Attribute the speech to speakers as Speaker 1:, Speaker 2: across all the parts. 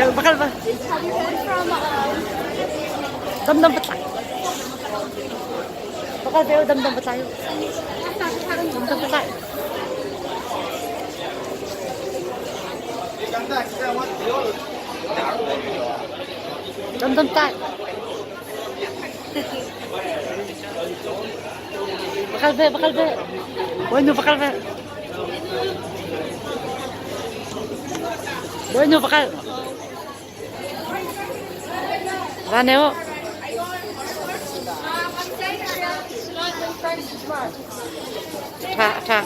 Speaker 1: Kal ba kal ba. Damdam patlai. Bakal beo damdam patlai. Damdam patlai. Damdam tai. Bakal be bakal be. Bueno bakal be. Bueno bakal. Vaneo. Tha tha.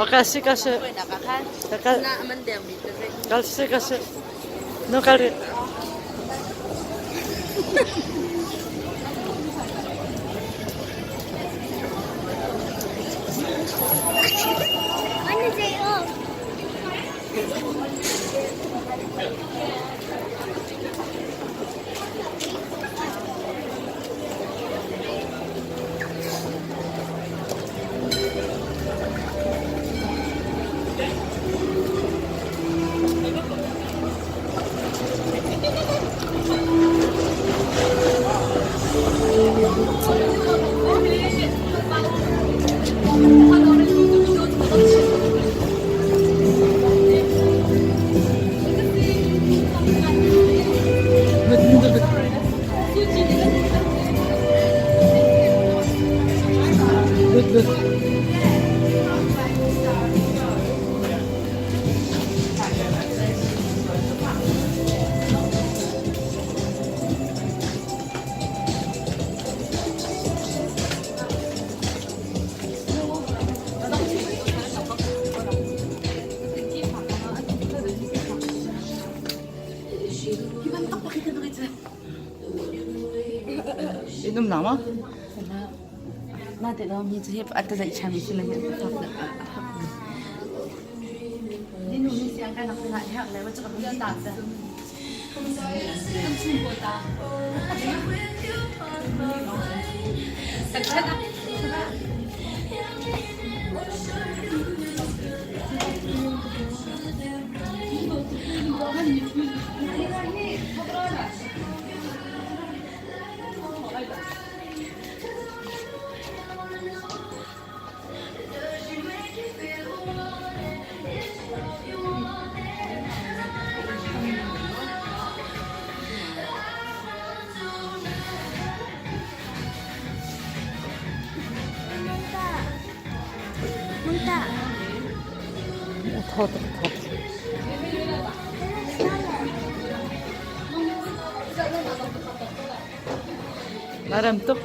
Speaker 1: Kasi kasi. Kasi kasi. No kal rih. Lut lut. Inum na ma?
Speaker 2: Na te lo mi chu hi at zai cham si la hi Ni nu mi siang kan nak na hak le wa chu ka ta ta.
Speaker 1: Thaw tuk thaw. Na rem tuk.